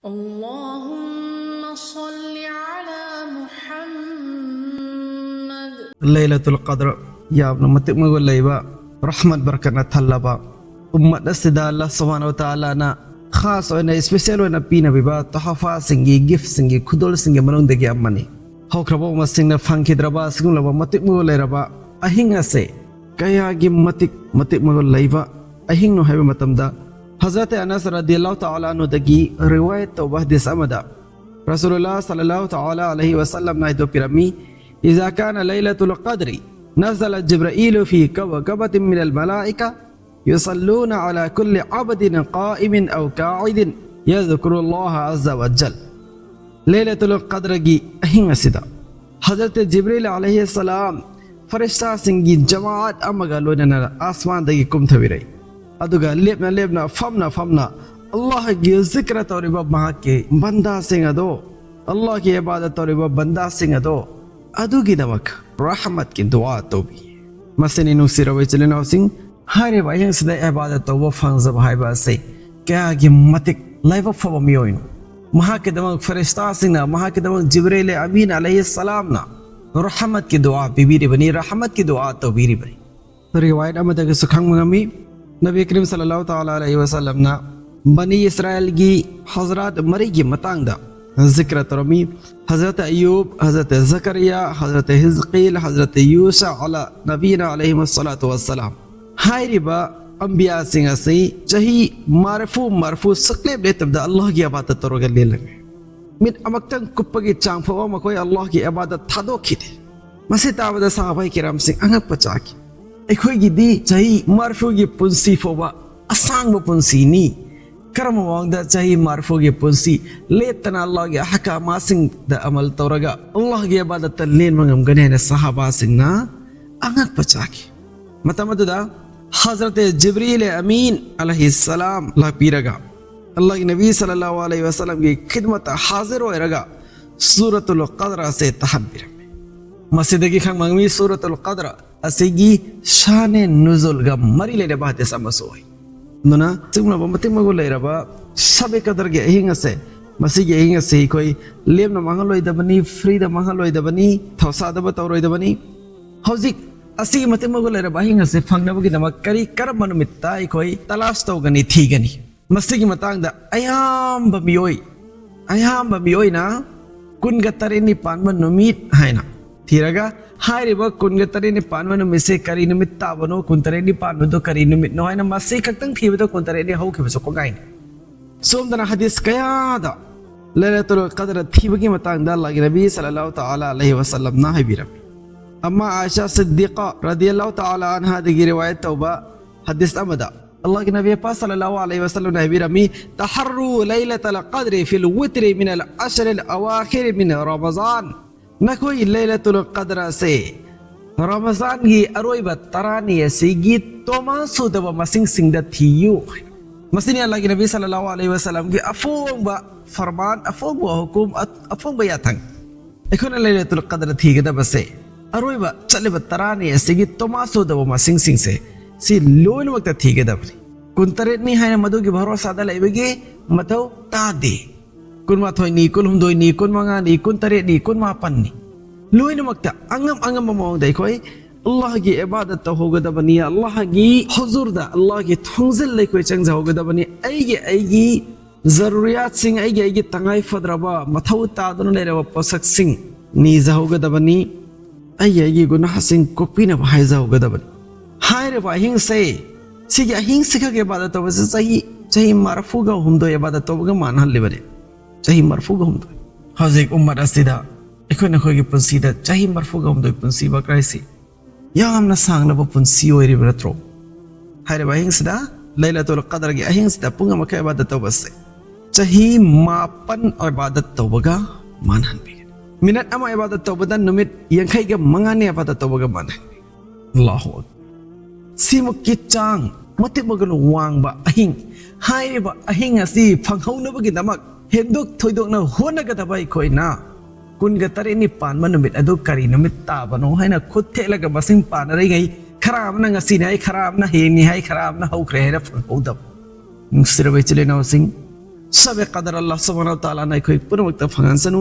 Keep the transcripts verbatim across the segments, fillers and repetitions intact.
اللهم صل على محمد. ꯂꯩꯂꯥꯇꯨꯜ ꯀꯗ꯭ꯔ ꯌꯥꯝꯅ ꯃꯇꯤꯛ ꯃꯒꯨꯟ ꯂꯩꯕ, ꯔꯍꯃꯠ ꯕꯔꯀꯠꯅ ꯊꯜꯂꯕ, ꯎꯝꯃꯠ ꯑꯁꯤꯗ ꯑꯜꯂꯥꯍ ꯁꯨꯕꯍꯥꯅꯍꯨ ꯋ ꯇꯥꯂꯥꯅ ꯈꯥꯁ ꯑꯣꯏꯅ, ꯏꯁꯄꯤꯁꯦꯜ ꯑꯣꯏꯅ ꯄꯤꯅꯕꯤꯕ ꯇꯣꯍꯐꯥꯁꯤꯡꯒꯤ, ꯒꯤꯐꯁꯤꯡꯒꯤ ꯈꯨꯗꯣꯜꯁꯤꯡꯒꯤ ꯃꯅꯨꯡꯗꯒꯤ ꯑꯃꯅꯤ꯫ ꯍꯧꯈ꯭ꯔꯕ ꯎꯝꯃꯠꯁꯤꯡꯅ ꯐꯪꯈꯤꯗ꯭ꯔꯕ ꯑꯁꯤꯒꯨꯝꯂꯕ ꯃꯇꯤꯛ ꯃꯒꯨꯟ ꯂꯩꯔꯕ ꯑꯍꯤꯡ ꯑꯁꯦ ꯀꯌꯥꯒꯤ ꯃꯇꯤꯛ, ꯃꯇꯤꯛ ꯃꯒꯨꯟ ꯂꯩꯕ ꯑꯍꯤꯡꯅꯣ ꯍꯥꯏꯕ ꯃꯇꯝꯗ, ꯍꯖꯔꯠ ꯑꯅꯁ ꯔꯗꯤꯌꯜꯂꯥꯍꯨ ꯇꯥꯂꯥ ꯑꯟꯍꯨꯗꯒꯤ ꯔꯤꯋꯥꯌꯠ ꯇꯧꯕ ꯍꯗꯤꯁ ꯑꯃꯗ ꯔꯁꯨꯂꯨꯜꯂꯥꯍ ꯁꯜꯂꯜꯂꯥꯍꯨ ꯇꯥꯂꯥ ꯑꯂꯩꯍꯤ ꯋꯁꯜꯂꯝꯅ ꯍꯥꯏꯗꯣꯛꯄꯤꯔꯝꯃꯤ, "إذا كان ليلة القدر نزل جبرائيل في كوكبة من الملائكة يصلون على كل عبد قائم أو قاعد يذكر الله عز وجل." ꯂꯩꯂꯥꯇꯨꯜ ꯀꯗ꯭ꯔꯒꯤ ꯑꯍꯤꯡ ꯑꯁꯤꯗ ꯍꯖꯔꯠ ꯖꯤꯕ꯭ꯔꯤꯜ ꯑꯂꯩꯍꯤ ꯁꯂꯥꯝ ꯐꯔꯤꯁꯇꯥꯁꯤꯡꯒꯤ ꯖꯃꯥꯑꯠ ꯑꯃꯒ ꯂꯣꯏꯅꯅ ꯑꯥꯁꯃꯥꯟꯗꯒꯤ ꯀꯨꯝꯊꯕꯤꯔꯛꯏ꯫ ꯑꯗꯨꯒ ꯂꯦꯞꯅ ꯂꯦꯞꯅ, ꯐꯝꯅ ꯐꯝꯅ, ꯑꯜꯂꯥꯍꯒꯤ ꯖꯤꯀ꯭ꯔ ꯇꯧꯔꯤꯕ ꯃꯍꯥꯛꯀꯤ ꯕꯟꯗꯥꯁꯤꯡ ꯑꯗꯣ, ꯑꯜꯂꯥꯍꯒꯤ ꯏꯕꯥꯗꯠ ꯇꯧꯔꯤꯕ ꯕꯟꯗꯥꯁꯤꯡ ꯑꯗꯣ, ꯑꯗꯨꯒꯤꯗꯃꯛ ꯔꯍꯃꯠꯀꯤ ꯗꯨꯋꯥ ꯇꯧꯕꯤ꯫ ꯃꯁꯤꯅꯤ, ꯅꯨꯡꯁꯤꯔꯕ ꯏꯆꯤꯜ ꯏꯅꯥꯎꯁꯤꯡ, ꯍꯥꯏꯔꯤꯕ ꯑꯍꯤꯡꯁꯤꯗ ꯏꯕꯥꯗꯠ ꯇꯧꯕ ꯐꯪꯖꯕ ꯍꯥꯏꯕ ꯑꯁꯤ ꯀꯌꯥꯒꯤ ꯃꯇꯤꯛ ꯂꯥꯏꯕꯛ ꯐꯕ ꯃꯤꯑꯣꯏꯅꯣ꯫ ꯃꯍꯥꯛꯀꯤꯗꯃꯛ ꯐꯔꯤꯁꯇꯥꯁꯤꯡꯅ, ꯃꯍꯥꯛꯀꯤꯗꯃꯛ ꯖꯤꯕ꯭ꯔꯤꯜ ꯑꯃꯤꯟ ꯑꯂꯩꯍꯤ ꯁꯂꯥꯝꯅ ꯔꯍꯃꯠꯀꯤ ꯗꯨꯋꯥ ꯄꯤꯕꯤꯔꯤꯕꯅꯤ, ꯔꯍꯃꯠꯀꯤ ꯗꯨꯋꯥ ꯇꯧꯕꯤꯔꯤꯕꯅꯤ꯫ ꯔꯤꯋꯥꯌꯠ ꯑꯃꯗꯒꯤꯁꯨ ꯈꯪꯕ ꯉꯝꯃꯤ, ꯅꯕꯤ ꯀꯔꯤꯝ ꯁꯜꯂꯜꯂꯥꯍꯨ ꯇꯥꯂꯥ ꯑꯂꯩꯍꯤ ꯋꯁꯜꯂꯝꯅ ꯕꯅꯤ ꯏꯁꯔꯥꯏꯜꯒꯤ ꯍꯖꯔꯥꯠ ꯃꯔꯤꯒꯤ ꯃꯇꯥꯡꯗ ꯖꯤꯀ꯭ꯔ ꯇꯧꯔꯝꯃꯤ꯫ ꯍꯖꯔꯠ ꯑꯌꯨꯕ, ꯍꯖꯔꯠ ꯖꯀꯔꯤꯌꯥ, ꯍꯖꯔꯠ ꯍꯤꯖꯀꯤꯜ, ꯍꯖꯔꯠ ꯌꯨꯁꯥ ꯑꯂꯥ ꯅꯕꯤꯅ ꯑꯂꯩꯍꯤꯃꯨ ꯁꯂꯥꯇꯨ ꯋꯁꯁꯂꯥꯝ꯫ ꯍꯥꯏꯔꯤꯕ ꯑꯝꯕꯤꯌꯥꯁꯤꯡ ꯑꯁꯤ ꯆꯍꯤ ꯃꯔꯐꯨ, ꯃꯔꯐꯨ ꯁꯨꯛꯂꯦꯞ ꯂꯦꯞꯇꯕꯗ ꯑꯜꯂꯥꯍꯒꯤ ꯏꯕꯥꯗꯠ ꯇꯧꯔꯒ ꯂꯦꯜꯂꯝꯃꯤ꯫ ꯃꯤꯠ ꯑꯃꯛꯇꯪ ꯀꯨꯞꯄꯒꯤ ꯆꯥꯡ ꯐꯥꯎꯕ ꯃꯈꯣꯏ ꯑꯜꯂꯥꯍꯒꯤ ꯏꯕꯥꯗꯠ ꯊꯥꯗꯣꯛꯈꯤꯗꯦ꯫ ꯃꯁꯤ ꯇꯥꯕꯗ ꯁꯍꯥꯕꯥꯏ ꯀꯤꯔꯥꯝꯁꯤꯡ ꯑꯉꯛꯄ ꯆꯥꯈꯤ꯫ ꯑꯩꯈꯣꯏꯒꯤꯗꯤ ꯆꯍꯤ ꯃꯔꯐꯨꯒꯤ ꯄꯨꯟꯁꯤ ꯐꯥꯎꯕ ꯑꯁꯥꯡꯕ ꯄꯨꯟꯁꯤꯅꯤ꯫ ꯀꯔꯝꯕ ꯃꯑꯣꯡꯗ ꯆꯍꯤ ꯃꯔꯐꯨꯒꯤ ꯄꯨꯟꯁꯤ ꯂꯦꯞꯇꯅ ꯑꯜꯂꯥꯍꯒꯤ ꯑꯍꯀꯥꯃꯥꯁꯤꯡꯗ ꯑꯃꯜ ꯇꯧꯔꯒ ꯑꯜꯂꯥꯍꯒꯤ ꯏꯕꯥꯗꯠꯇ ꯂꯦꯟꯕ ꯉꯝꯒꯅꯤ ꯍꯥꯏꯅ ꯁꯍꯥꯕꯥꯁꯤꯡꯅ ꯑꯉꯛꯄ ꯆꯥꯈꯤ꯫ ꯃꯇꯝ ꯑꯗꯨꯗ ꯍꯖꯔꯠ ꯖꯤꯕ꯭ꯔꯤꯜ ꯑꯃꯤꯟ ꯑꯂꯩꯍꯤ ꯁꯂꯥꯝ ꯂꯥꯛꯄꯤꯔꯒ ꯑꯜꯂꯥꯍꯒꯤ ꯅꯕꯤ ꯁꯜꯂꯜꯂꯥꯍꯨ ꯑꯂꯩꯍꯤ ꯋꯁꯜꯂꯝꯒꯤ ꯈꯤꯗꯃꯠꯇ ꯍꯥꯖꯤꯔ ꯑꯣꯏꯔꯒ ꯁꯨꯔꯇꯨꯜ ꯀꯗ꯭ꯔ ꯑꯁꯦ ꯇꯥꯍꯟꯕꯤꯔꯝꯃꯤ꯫ ꯃꯁꯤꯗꯒꯤ ꯈꯪꯕ ꯉꯝꯃꯤ, ꯁꯨꯔꯇꯨꯜ ꯀꯗ꯭ꯔ ꯑꯁꯤꯒꯤ ꯁꯥꯅꯦ ꯅꯨꯖꯨꯜꯒ ꯃꯔꯤ ꯂꯩꯅꯕ ꯍꯗꯤꯁ ꯑꯃꯁꯨ ꯑꯣꯏ꯫ ꯑꯗꯨꯅ ꯑꯁꯤꯒꯨꯝꯂꯕ ꯃꯇꯤꯛ ꯃꯒꯨꯟ ꯂꯩꯔꯕ ꯁꯕꯦ ꯀꯗꯔꯒꯤ ꯑꯍꯤꯡ ꯑꯁꯦ, ꯃꯁꯤꯒꯤ ꯑꯍꯤꯡ ꯑꯁꯤ ꯑꯩꯈꯣꯏ ꯂꯦꯝꯅ ꯃꯥꯡꯍꯜꯂꯣꯏꯗꯕꯅꯤ, ꯐ꯭ꯔꯤꯗ ꯃꯥꯡꯍꯜꯂꯣꯏꯗꯕꯅꯤ, ꯊꯧꯁꯥꯗꯕ ꯇꯧꯔꯣꯏꯗꯕꯅꯤ꯫ ꯍꯧꯖꯤꯛ ꯑꯁꯤꯒꯤ ꯃꯇꯤꯛ ꯃꯒꯨꯟ ꯂꯩꯔꯕ ꯑꯍꯤꯡ ꯑꯁꯤ ꯐꯪꯅꯕꯒꯤꯗꯃꯛ ꯀꯔꯤ ꯀꯔꯝꯕ ꯅꯨꯃꯤꯠꯇ ꯑꯩꯈꯣꯏ ꯇꯂꯥꯁ ꯇꯧꯒꯅꯤ, ꯊꯤꯒꯅꯤ? ꯃꯁꯤꯒꯤ ꯃꯇꯥꯡꯗ ꯑꯌꯥꯝꯕ ꯃꯤꯑꯣꯏ, ꯑꯌꯥꯝꯕ ꯃꯤꯑꯣꯏꯅ ꯀꯨꯟꯒ ꯇꯔꯦꯠꯅꯤ ꯄꯥꯟꯕ ꯅꯨꯃꯤꯠ ꯍꯥꯏꯅ ꯊꯤꯔꯒ, ꯍꯥꯏꯔꯤꯕ ꯀꯨꯟꯒ ꯇꯔꯦꯠꯅꯤ ꯄꯥꯟꯕ ꯅꯨꯃꯤꯠꯁꯦ ꯀꯔꯤ ꯅꯨꯃꯤꯠ ꯇꯥꯕꯅꯣ, ꯀꯨꯟꯇꯔꯦꯠꯅꯤ ꯄꯥꯟꯕꯗꯣ ꯀꯔꯤ ꯅꯨꯃꯤꯠꯅꯣ ꯍꯥꯏꯅ ꯃꯁꯤ ꯈꯛꯇꯪ ꯊꯤꯕꯗ ꯀꯨꯟꯇꯔꯦꯠꯅꯤ ꯍꯧꯈꯤꯕꯁꯨ ꯀꯣꯡꯒꯥꯏꯅꯤ꯫ ꯁꯣꯝꯗꯅ ꯍꯗꯤꯁ ꯀꯌꯥꯗ ꯂꯩꯂꯥꯇꯨꯜ ꯀꯗꯔ ꯊꯤꯕꯒꯤ ꯃꯇꯥꯡꯗ ꯑꯜꯂꯥꯍꯒꯤ ꯅꯕꯤ ꯁꯜꯂꯜꯂꯥꯍꯨ ꯇꯥꯂꯥ ꯑꯂꯩꯍꯤ ꯋꯁꯜꯂꯝꯅ ꯍꯥꯏꯕꯤꯔꯝꯃꯤ꯫ ꯑꯃ ꯑꯥꯏꯁꯥ ꯁꯤꯗꯤꯀꯥ ꯔꯗꯤꯌꯜꯂꯥꯍꯨ ꯇꯥꯂꯥ ꯑꯟꯍꯥꯗꯒꯤ ꯔꯤꯋꯥꯌꯠ ꯇꯧꯕ ꯍꯗꯤꯁ ꯑꯃꯗ ꯑꯜꯂꯥꯍꯒꯤ ꯅꯕꯤ ꯄꯥꯛ ꯁꯜꯂꯜꯂꯥꯍꯨ ꯑꯂꯩꯍꯤ ꯋꯁꯜꯂꯝꯅ ꯍꯥꯏꯕꯤꯔꯝꯃꯤ, "ꯇꯍꯔꯨ ꯂꯩꯂꯥꯇꯨꯜ ꯀꯗꯔꯤ ꯐꯤꯜ ꯋꯤꯇ꯭ꯔꯤ ꯃꯤꯅꯜ ꯑꯁꯔꯤꯜ ꯑꯋꯥꯈꯤꯔ ꯃꯤꯟ ꯔꯃꯖꯥꯟ"꯫ ꯅꯈꯣꯏ ꯂꯩꯂꯥꯇꯨꯜ ꯀꯗꯔ ꯑꯁꯦ ꯔꯃꯖꯥꯟꯒꯤ ꯑꯔꯣꯏꯕ ꯇꯔꯥꯅꯤ ꯑꯁꯤꯒꯤ ꯇꯣꯃꯥ ꯁꯨꯗꯕ ꯃꯁꯤꯡꯁꯤꯡꯗ ꯊꯤꯌꯨ꯫ ꯃꯁꯤꯅꯤ ꯑꯜꯂꯥꯍꯒꯤ ꯅꯕꯤ ꯁꯜꯂꯜꯂꯥꯍꯨ ꯑꯂꯩꯍꯤ ꯋꯁꯜꯂꯝꯒꯤ ꯑꯐꯣꯡꯕ ꯐꯔꯃꯥꯟ, ꯑꯐꯣꯡꯕ ꯍꯨꯀꯨꯝ, ꯑ-, ꯑꯐꯣꯡꯕ ꯌꯥꯊꯪ꯫ ꯑꯩꯈꯣꯏꯅ ꯂꯩꯂꯥꯇꯨꯜ ꯀꯗꯔ ꯊꯤꯒꯗꯕꯁꯦ ꯑꯔꯣꯏꯕ ꯆꯠꯂꯤꯕ ꯇꯔꯥꯅꯤ ꯑꯁꯤꯒꯤ ꯇꯣꯃꯥ ꯁꯨꯗꯕ ꯃꯁꯤꯡꯁꯤꯡꯁꯦ, ꯁꯤ ꯂꯣꯏꯅꯃꯛꯇ ꯊꯤꯒꯗꯕꯅꯤ꯫ ꯀꯨꯟꯇꯔꯦꯠꯅꯤ ꯍꯥꯏꯅ ꯃꯗꯨꯒꯤ ꯚꯔꯣꯁꯥꯗ ꯂꯩꯕꯒꯤ ꯃꯊꯧ ꯇꯥꯗꯦ꯫ ꯀꯨꯟꯃꯥꯊꯣꯏꯅꯤ, ꯀꯨꯟꯍꯨꯝꯗꯣꯏꯅꯤ, ꯀꯨꯟꯃꯉꯥꯅꯤ, ꯀꯨꯟꯇꯔꯦꯠꯅꯤ, ꯀꯨꯟꯃꯥꯄꯟꯅꯤ, ꯂꯣꯏꯅꯃꯛꯇ ꯑꯉꯝ ꯑꯉꯝꯕ ꯃꯑꯣꯡꯗ ꯑꯩꯈꯣꯏ ꯑꯜꯂꯥꯍꯒꯤ ꯏꯕꯥꯗꯠ ꯇꯧꯍꯧꯒꯗꯕꯅꯤ꯫ ꯑꯜꯂꯥꯍꯒꯤ ꯍꯨꯖꯨꯔꯗ, ꯑꯜꯂꯥꯍꯒꯤ ꯊꯣꯡꯖꯤꯜꯗ ꯑꯩꯈꯣꯏ ꯆꯪꯖꯍꯧꯒꯗꯕꯅꯤ꯫ ꯑꯩꯒꯤ, ꯑꯩꯒꯤ ꯖꯔꯨꯔꯤꯌꯥꯠꯁꯤꯡ, ꯑꯩꯒꯤ, ꯑꯩꯒꯤ ꯇꯉꯥꯏ ꯐꯗ꯭ꯔꯕ, ꯃꯊꯧ ꯇꯥꯗꯨꯅ ꯂꯩꯔꯕ ꯄꯣꯠꯁꯛꯁꯤꯡ ꯅꯤꯖꯍꯧꯒꯗꯕꯅꯤ꯫ ꯑꯩꯒꯤ, ꯑꯩꯒꯤ ꯒꯨꯅꯥꯍꯁꯤꯡ ꯀꯣꯛꯄꯤꯅꯕ ꯍꯥꯏꯖꯍꯧꯒꯗꯕꯅꯤ꯫ ꯍꯥꯏꯔꯤꯕ ꯑꯍꯤꯡꯁꯦ, ꯁꯤꯒꯤ ꯑꯍꯤꯡꯁꯤꯈꯛ ꯏꯕꯥꯗꯠ ꯇꯧꯕꯁꯦ ꯆꯍꯤ, ꯆꯍꯤ ꯃꯔꯐꯨꯒ ꯍꯨꯝꯗꯣꯏ ꯏꯕꯥꯗꯠ ꯇꯧꯕꯒ ꯃꯥꯟꯅꯍꯜꯂꯤꯕꯅꯤ꯫ ꯆꯍꯤ ꯃꯔꯐꯨꯒ ꯍꯨꯝꯗꯣꯏ꯫ ꯍꯧꯖꯤꯛ ꯎꯝꯃꯠ ꯑꯁꯤꯗ ꯑꯩꯈꯣꯏ ꯅꯈꯣꯏꯒꯤ ꯄꯨꯟꯁꯤꯗ ꯆꯍꯤ ꯃꯔꯐꯨꯒ ꯍꯨꯝꯗꯣꯏ ꯄꯨꯟꯁꯤꯕ ꯀꯥꯏꯁꯤ ꯌꯥꯝꯅ ꯁꯥꯡꯂꯕ ꯄꯨꯟꯁꯤ ꯑꯣꯏꯔꯤꯕ ꯅꯠꯇ꯭ꯔꯣ? ꯍꯥꯏꯔꯤꯕ ꯑꯍꯤꯡꯁꯤꯗ, ꯂꯩꯂꯥꯇꯨꯜ ꯀꯗꯔꯒꯤ ꯑꯍꯤꯡꯁꯤꯗ ꯄꯨꯡ ꯑꯃꯈꯛ ꯏꯕꯥꯗꯠ ꯇꯧꯕꯁꯦ ꯆꯍꯤ ꯃꯥꯄꯟ ꯏꯕꯥꯗꯠ ꯇꯧꯕꯒ ꯃꯥꯟꯅꯍꯟꯕꯤꯒꯅꯤ꯫ ꯃꯤꯅꯠ ꯑꯃ ꯏꯕꯥꯗꯠ ꯇꯧꯕꯗ ꯅꯨꯃꯤꯠ ꯌꯥꯡꯈꯩꯒ ꯃꯉꯥꯅꯤ ꯏꯕꯥꯗꯠ ꯇꯧꯕꯒ ꯃꯥꯟꯅꯍꯟꯕꯤ꯫ ꯑꯜꯂꯥꯍꯨ ꯑꯛꯕꯔ꯫ ꯁꯤꯃꯨꯛꯀꯤ ꯆꯥꯡ ꯃꯇꯤꯛ ꯃꯒꯨꯟ ꯋꯥꯡꯕ ꯑꯍꯤꯡ, ꯍꯥꯏꯔꯤꯕ ꯑꯍꯤꯡ ꯑꯁꯤ ꯐꯪꯍꯧꯅꯕꯒꯤꯗꯃꯛ ꯍꯦꯟꯗꯣꯛ ꯊꯣꯏꯗꯣꯛꯅ ꯍꯣꯠꯅꯒꯗꯕ ꯑꯩꯈꯣꯏꯅ ꯀꯨꯟꯒ ꯇꯔꯦꯠꯅꯤ ꯄꯥꯟꯕ ꯅꯨꯃꯤꯠ ꯑꯗꯨ ꯀꯔꯤ ꯅꯨꯃꯤꯠ ꯇꯥꯕꯅꯣ ꯍꯥꯏꯅ ꯈꯨꯠ ꯊꯦꯛꯂꯒ ꯃꯁꯤꯡ ꯄꯥꯅꯔꯤꯉꯩ, ꯈꯔ ꯑꯃꯅ ꯉꯁꯤꯅꯤ ꯍꯥꯏ, ꯈꯔ ꯑꯃꯅ ꯍꯌꯦꯡꯅꯤ ꯍꯥꯏ, ꯈꯔ ꯑꯃꯅ ꯍꯧꯈ꯭ꯔꯦ ꯍꯥꯏꯅ ꯐꯪꯍꯧꯗꯕ꯫ ꯅꯨꯡꯁꯤꯔꯕ ꯏꯆꯤꯜ ꯏꯅꯥꯎꯁꯤꯡ, ꯁꯕꯦ ꯀꯗꯔ ꯑꯜꯂꯥꯍ ꯁꯨꯕꯍꯥꯅꯍꯨ ꯋ ꯇꯥꯂꯥꯅ ꯑꯩꯈꯣꯏ ꯄꯨꯝꯅꯃꯛꯇ ꯐꯪꯍꯟꯁꯅꯨ꯫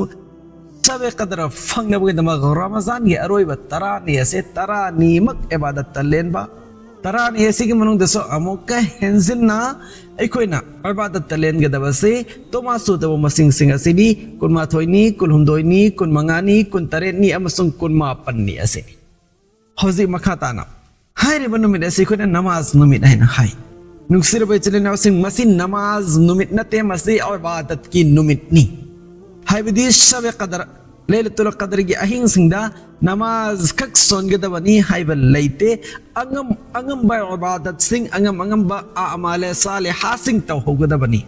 ꯁꯕꯦ ꯀꯗꯔ ꯐꯪꯅꯕꯒꯤꯗꯃꯛ ꯔꯃꯖꯥꯟꯒꯤ ꯑꯔꯣꯏꯕ ꯇꯔꯥꯅꯤ ꯑꯁꯦ ꯇꯔꯥꯅꯤꯃꯛ ꯏꯕꯥꯗꯠꯇ ꯂꯦꯟꯕ, ꯇꯔꯥꯅꯤ ꯑꯁꯤꯒꯤ ꯃꯅꯨꯡꯗꯁꯨ ꯑꯃꯨꯛꯀ ꯍꯦꯟꯖꯤꯟꯅ ꯑꯩꯈꯣꯏꯅ ꯏꯕꯥꯗꯠꯇ ꯂꯦꯟꯒꯗꯕꯁꯤ ꯇꯣꯃꯥ ꯆꯨꯗꯕ ꯃꯁꯤꯡꯁꯤꯡ ꯑꯁꯤꯅꯤ: ꯀꯨꯟꯃꯥꯊꯣꯏꯅꯤ, ꯀꯨꯟꯍꯨꯝꯗꯣꯏꯅꯤ, ꯀꯨꯟꯃꯉꯥꯅꯤ, ꯀꯨꯟꯇꯔꯦꯠꯅꯤ ꯑꯃꯁꯨꯡ ꯀꯨꯟꯃꯥꯄꯟꯅꯤ ꯑꯁꯤꯅꯤ꯫ ꯍꯧꯖꯤꯛ ꯃꯈꯥ ꯇꯥꯅ ꯍꯥꯏꯔꯤꯕ ꯅꯨꯃꯤꯠ ꯑꯁꯤ ꯑꯩꯈꯣꯏꯅ ꯅꯃꯥꯖ ꯅꯨꯃꯤꯠ ꯍꯥꯏꯅ ꯍꯥꯏ꯫ ꯅꯨꯡꯁꯤꯔꯕ ꯏꯆꯤꯜ ꯏꯅꯥꯎꯁꯤꯡ, ꯃꯁꯤ ꯅꯃꯥꯖ ꯅꯨꯃꯤꯠ ꯅꯠꯇꯦ, ꯃꯁꯤ ꯏꯕꯥꯗꯠꯀꯤ ꯅꯨꯃꯤꯠꯅꯤ꯫ ꯍꯥꯏꯕꯗꯤ ꯁꯕꯦ ꯀꯗꯔ, ꯂꯩꯂꯇꯨꯜ ꯀꯗꯔꯒꯤ ꯑꯍꯤꯡꯁꯤꯡꯗ ꯅꯃꯥꯖ ꯈꯛ ꯁꯣꯟꯒꯗꯕꯅꯤ ꯍꯥꯏꯕ ꯂꯩꯇꯦ꯫ ꯑꯉꯝ ꯑꯉꯝꯕ ꯏꯕꯥꯗꯠꯁꯤꯡ, ꯑꯉꯝ ꯑꯉꯝꯕ ꯑꯃꯥꯂꯦ ꯁꯥꯂꯤꯍꯥꯁꯤꯡ ꯇꯧꯍꯧꯒꯗꯕꯅꯤ꯫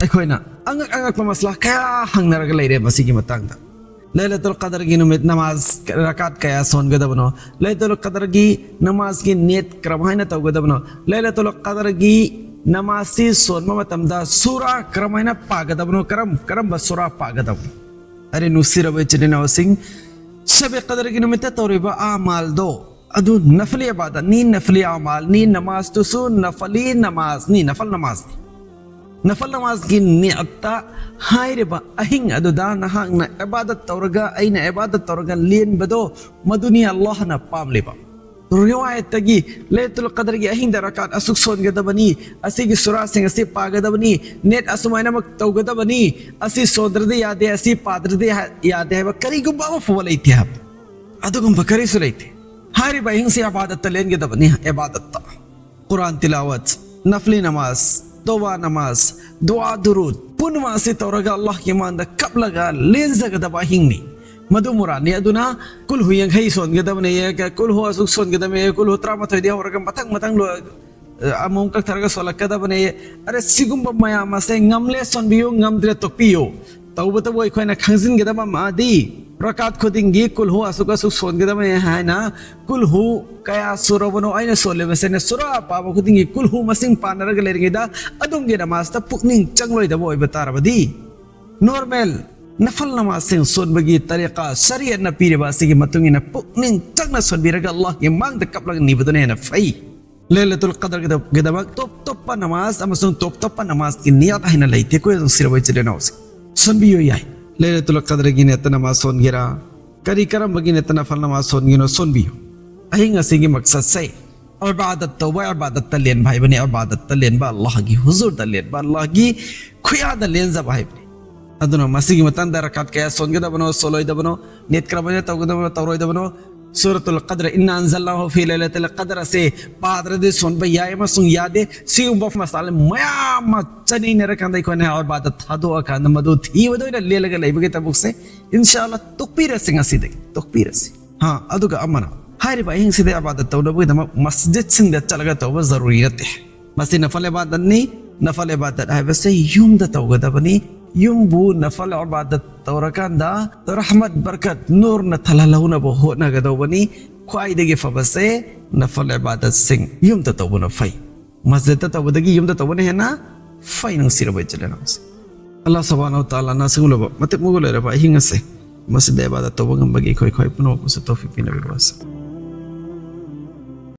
ꯑꯩꯈꯣꯏꯅ ꯑꯉꯛ ꯑꯉꯛꯄ ꯃꯁꯂꯥ ꯀꯌꯥ ꯍꯪꯅꯔꯒ ꯂꯩꯔꯦ ꯃꯁꯤꯒꯤ ꯃꯇꯥꯡꯗ꯫ ꯂꯩꯂꯇꯨꯜ ꯀꯗꯔꯒꯤ ꯅꯨꯃꯤꯠ ꯅꯃꯥꯖ ꯔꯀꯥꯠ ꯀꯌꯥ ꯁꯣꯟꯒꯗꯕꯅꯣ? ꯂꯩꯂꯇꯨꯜ ꯀꯗꯔꯒꯤ ꯅꯃꯥꯖꯒꯤ ꯅꯤꯌꯠ ꯀꯔꯝꯍꯥꯏꯅ ꯇꯧꯒꯗꯕꯅꯣ? ꯂꯩꯂꯇꯨꯜ ꯀꯗꯔꯒꯤ ꯅꯃꯥꯖꯁꯤ ꯁꯣꯟꯕ ꯃꯇꯝꯗ ꯁꯨꯔꯥ ꯀꯔꯝꯍꯥꯏꯅ ꯄꯥꯒꯗꯕꯅꯣ? ꯀꯔꯝ ꯀꯔꯝꯕ ꯁꯨꯔꯥ ꯄꯥꯒꯗꯕꯅꯣ? ꯑꯔꯦ ꯅꯨꯡꯁꯤꯔꯕ ꯏꯆꯤꯜ ꯏꯅꯥꯎꯁꯤꯡ, ꯁꯕꯦ ꯀꯗꯔꯒꯤ ꯅꯨꯃꯤꯠꯇ ꯇꯧꯔꯤꯕ ꯑꯃꯥꯜꯗꯣ ꯑꯗꯨ ꯅꯐꯂꯤ ꯏꯕꯥꯗꯠꯅꯤ, ꯅꯐꯂꯤ ꯑꯃꯥꯜꯅꯤ, ꯅꯃꯥꯖꯇꯨꯁꯨ ꯅꯐꯂꯤ ꯅꯃꯥꯖꯅꯤ, ꯅꯐꯜ ꯅꯃꯥꯖꯅꯤ꯫ ꯅꯐꯜ ꯅꯃꯥꯖꯒꯤ ꯅꯤꯌꯠꯇ ꯍꯥꯏꯔꯤꯕ ꯑꯍꯤꯡ ꯑꯗꯨꯗ ꯅꯍꯥꯛꯅ ꯏꯕꯥꯗꯠ ꯇꯧꯔꯒ, ꯑꯩꯅ ꯏꯕꯥꯗꯠ ꯇꯧꯔꯒ ꯂꯦꯟꯕꯗꯣ, ꯃꯗꯨꯅꯤ ꯑꯜꯂꯥꯍꯅ ꯄꯥꯝꯂꯤꯕ꯫ ꯔꯤꯋꯥꯌꯠꯇꯒꯤ ꯂꯩꯂꯇꯨꯜ ꯀꯗꯔꯒꯤ ꯑꯍꯤꯡꯗ ꯔꯀꯥꯠ ꯑꯁꯨꯛ ꯁꯣꯟꯒꯗꯕꯅꯤ, ꯑꯁꯤꯒꯤ ꯁꯨꯔꯥꯁꯤꯡ ꯑꯁꯤ ꯄꯥꯒꯗꯕꯅꯤ, ꯅꯤꯌꯠ ꯑꯁꯨꯃꯥꯏꯅꯃꯛ ꯇꯧꯒꯗꯕꯅꯤ, ꯑꯁꯤ ꯁꯣꯟꯗ꯭ꯔꯗꯤ ꯌꯥꯗꯦ, ꯑꯁꯤ ꯄꯥꯗ꯭ꯔꯗꯤ ꯍꯥ-, ꯌꯥꯗꯦ ꯍꯥꯏꯕ ꯀꯔꯤꯒꯨꯝꯕ ꯑꯃ ꯐꯥꯎꯕ ꯂꯩꯇꯦ ꯍꯥꯏꯕ꯫ ꯑꯗꯨꯒꯨꯝꯕ ꯀꯔꯤꯁꯨ ꯂꯩꯇꯦ꯫ ꯍꯥꯏꯔꯤꯕ ꯑꯍꯤꯡꯁꯤ ꯏꯕꯥꯗꯠꯇ ꯂꯦꯟꯒꯗꯕꯅꯤ, ꯏꯕꯥꯗꯠꯇ꯫ ꯀꯨꯔꯥꯟ ꯇꯤꯂꯥꯋꯠ, ꯅꯐꯂꯤ ꯅꯃꯥꯖ, ꯇꯧꯕꯥ ꯅꯃꯥꯖ, ꯗꯨꯋꯥ ꯗꯨꯔꯨꯗ, ꯄꯨꯝꯅꯃꯛ ꯑꯁꯤ ꯇꯧꯔꯒ ꯑꯜꯂꯥꯍꯒꯤ ꯃꯥꯡꯗ ꯀꯞꯂꯒ ꯂꯦꯟꯖꯒꯗꯕ ꯑꯍꯤꯡꯅꯤ꯫ ꯃꯗꯨ ꯃꯨꯔꯥꯅꯤ꯫ ꯑꯗꯨꯅ ꯀꯨꯜꯍꯨ ꯌꯥꯡꯈꯩ ꯁꯣꯟꯒꯗꯕꯅꯦ, ꯀꯨꯜꯍꯨ ꯑꯁꯨꯛ ꯁꯣꯟꯒꯗꯕꯅꯦ, ꯀꯨꯜꯍꯨ ꯇꯔꯥꯃꯥꯊꯣꯏꯗꯤ ꯍꯧꯔꯒ ꯃꯊꯪ ꯃꯊꯪ ꯂꯣ-, ꯑꯃꯨꯛ ꯀꯛꯊꯔꯒ ꯁꯣꯜꯂꯛꯀꯗꯕꯅꯦ꯫ ꯑꯔꯦ, ꯁꯤꯒꯨꯝꯕ ꯃꯌꯥꯝ ꯑꯁꯦ ꯉꯝꯂꯦ ꯁꯣꯟꯕꯤꯌꯨ, ꯉꯝꯗ꯭ꯔꯦ ꯇꯣꯛꯄꯤꯌꯨ꯫ ꯇꯧꯕꯇꯕꯨ ꯑꯩꯈꯣꯏꯅ ꯈꯪꯖꯤꯟꯒꯗꯕ ꯑꯃꯗꯤ, ꯔꯀꯥꯠ ꯈꯨꯗꯤꯡꯒꯤ ꯀꯨꯜꯍꯨ ꯑꯁꯨꯛ ꯑꯁꯨꯛ ꯁꯣꯟꯒꯗꯕꯅꯦ ꯍꯥꯏꯅ, ꯀꯨꯜꯍꯨ ꯀꯌꯥ ꯁꯨꯔꯕꯅꯣ ꯑꯩꯅ ꯁꯣꯜꯂꯤꯕꯁꯦꯅ ꯁꯨꯔꯥ ꯄꯥꯕ ꯈꯨꯗꯤꯡꯒꯤ ꯀꯨꯜꯍꯨ ꯃꯁꯤꯡ ꯄꯥꯅꯔꯒ ꯂꯩꯔꯤꯉꯩꯗ ꯑꯗꯣꯝꯒꯤ ꯅꯃꯥꯖꯇ ꯄꯨꯛꯅꯤꯡ ꯆꯪꯂꯣꯏꯗꯕ ꯑꯣꯏꯕ ꯇꯥꯔꯕꯗꯤ, ꯅꯣꯔꯃꯦꯜ ꯅꯐꯜ ꯅꯃꯥꯖꯁꯤꯡ ꯁꯣꯟꯕꯒꯤ ꯇꯔꯤꯀꯥ, ꯁꯔꯤꯌꯠꯅ ꯄꯤꯔꯤꯕ ꯑꯁꯤꯒꯤ ꯃꯇꯨꯡ ꯏꯟꯅ ꯄꯨꯛꯅꯤꯡ ꯆꯪꯅ ꯁꯣꯟꯕꯤꯔꯒ ꯑꯜꯂꯥꯍꯒꯤ ꯃꯥꯡꯗ ꯀꯞꯂꯒ ꯅꯤꯕꯗꯨꯅ ꯍꯦꯟꯅ ꯐꯩ꯫ ꯂꯩꯂꯇꯨꯜ ꯀꯗꯔꯒꯤꯗꯃꯛ ꯇꯣꯞ ꯇꯣꯞꯄ ꯅꯃꯥꯖ ꯑꯃꯁꯨꯡ ꯇꯣꯞ ꯇꯣꯞꯄ ꯅꯃꯥꯖꯀꯤ ꯅꯤꯌꯥꯠ ꯍꯥꯏꯅ ꯂꯩꯇꯦꯀꯣ, ꯅꯨꯡꯁꯤꯔꯕ ꯏꯆꯤꯜ ꯏꯅꯥꯎꯁꯤꯡ꯫ ꯁꯣꯟꯕꯤꯌꯨ ꯌꯥꯏ꯫ ꯂꯩꯂꯇꯨꯜ ꯀꯗꯔꯒꯤ ꯅꯤꯌꯠꯇ ꯅꯃꯥꯖ ꯁꯣꯟꯒꯦꯔꯥ, ꯀꯔꯤ ꯀꯔꯝꯕꯒꯤ ꯅꯤꯌꯠꯇ ꯅꯐꯜ ꯅꯃꯥꯖ ꯁꯣꯟꯒꯤꯅꯣ, ꯁꯣꯟꯕꯤꯌꯨ꯫ ꯑꯍꯤꯡ ꯑꯁꯤꯒꯤ ꯃꯛꯁꯠꯁꯦ ꯏꯕꯥꯗꯠ ꯇꯧꯕ, ꯏꯕꯥꯗꯠꯇ ꯂꯦꯟꯕ ꯍꯥꯏꯕꯅꯤ꯫ ꯏꯕꯥꯗꯠꯇ ꯂꯦꯟꯕ, ꯑꯜꯂꯥꯍꯒꯤ ꯍꯨꯖꯨꯔꯗ ꯂꯦꯟꯕ, ꯑꯜꯂꯥꯍꯒꯤ ꯈꯨꯌꯥꯗ ꯂꯦꯟꯖꯕ ꯍꯥꯏꯕꯅꯤ꯫ ꯑꯗꯨꯅ ꯃꯁꯤꯒꯤ ꯃꯇꯥꯡꯗ ꯔꯀꯥꯠ ꯀꯌꯥ ꯁꯣꯟꯒꯗꯕꯅꯣ, ꯁꯣꯜꯂꯣꯏꯗꯕꯅꯣ, ꯅꯤꯌꯠ ꯀꯔꯝꯍꯥꯏꯅ ꯇꯧꯒꯗꯕꯅꯣ, ꯇꯧꯔꯣꯏꯗꯕꯅꯣ, ꯁꯨꯔꯥꯇꯨꯜ ꯀꯗꯔ, ꯏꯟꯅꯥ ꯑꯟꯖꯜꯅꯥꯍꯨ ꯐꯤ ꯂꯩꯂꯥꯇꯤꯜ ꯀꯗꯔ ꯑꯁꯤ ꯄꯥꯗ꯭ꯔꯗꯤ ꯁꯣꯟꯕ ꯌꯥꯏ ꯑꯃꯁꯨꯡ ꯌꯥꯗꯦ꯫ ꯁꯤꯒꯨꯝꯕ ꯃꯁꯥꯂꯥ ꯃꯌꯥꯝ ꯑꯃ ꯆꯠꯅꯩꯅꯔꯀꯥꯟꯗ ꯑꯩꯈꯣꯏꯅ ꯏꯕꯥꯗꯠ ꯊꯥꯗꯣꯛꯑꯀꯥꯟꯗ ꯃꯗꯨ ꯊꯤꯕꯗ ꯑꯣꯏꯅ ꯂꯦꯜꯂꯒ ꯂꯩꯕꯒꯤ ꯊꯕꯛꯁꯦ, ꯏꯟꯁꯥ ꯑꯜꯂꯥ, ꯇꯣꯛꯄꯤꯔꯁꯤ ꯉꯁꯤꯗꯒꯤ, ꯇꯣꯛꯄꯤꯔꯁꯤ꯫ ꯍꯥ, ꯑꯗꯨꯒ ꯑꯃꯅ, ꯍꯥꯏꯔꯤꯕ ꯑꯍꯤꯡꯁꯤꯗ ꯏꯕꯥꯗꯠ ꯇꯧꯅꯕꯒꯤꯗꯃꯛ ꯃꯁꯖꯤꯗꯁꯤꯡꯗ ꯆꯠꯂꯒ ꯇꯧꯕ ꯖꯔꯨꯔꯤ ꯅꯠꯇꯦ꯫ ꯃꯁꯤ ꯅꯐꯜ ꯏꯕꯥꯗꯠꯅꯤ꯫ ꯅꯐꯜ ꯏꯕꯥꯗꯠ ꯍꯥꯏꯕꯁꯦ ꯌꯨꯝꯗ ꯇꯧꯒꯗꯕꯅꯤ꯫ ꯌꯨꯝꯕꯨ ꯅꯐꯜ ꯏꯕꯥꯗꯠ ꯇꯧꯔꯀꯥꯟꯗ ꯔꯍꯃꯠ, ꯕꯔꯀꯠ, ꯅꯨꯔꯅ ꯊꯜꯍꯜꯍꯧꯅꯕ ꯍꯣꯠꯅꯒꯗꯧꯕꯅꯤ꯫ ꯈ꯭ꯋꯥꯏꯗꯒꯤ ꯐꯕꯁꯦ ꯅꯐꯜ ꯏꯕꯥꯗꯠꯁꯤꯡ ꯌꯨꯝꯗ ꯇꯧꯕꯅ ꯐꯩ꯫ ꯃꯁꯖꯤꯗꯇ ꯇꯧꯕꯗꯒꯤ ꯌꯨꯝꯗ ꯇꯧꯕꯅ ꯍꯦꯟꯅ ꯐꯩ, ꯅꯨꯡꯁꯤꯔꯕ ꯏꯆꯤꯜ ꯏꯅꯥꯎꯁꯦ꯫ ꯑꯜꯂꯥꯍ ꯁꯨꯕꯍꯥꯅꯍꯨ ꯋ ꯇꯥꯂꯥꯅ ꯑꯁꯤꯒꯨꯝꯂꯕ ꯃꯇꯤꯛ ꯃꯒꯨꯟ ꯂꯩꯔꯕ ꯑꯍꯤꯡ ꯑꯁꯦ ꯃꯁꯤꯗ ꯏꯕꯥꯗꯠ ꯇꯧꯕ ꯉꯝꯕꯒꯤ ꯑꯩꯈꯣꯏ ꯈ꯭ꯋꯥꯏ ꯄꯨꯝꯅꯃꯛꯄꯨꯁꯨ ꯇꯧꯐꯤꯛ ꯄꯤꯅꯕꯤꯔꯣ꯫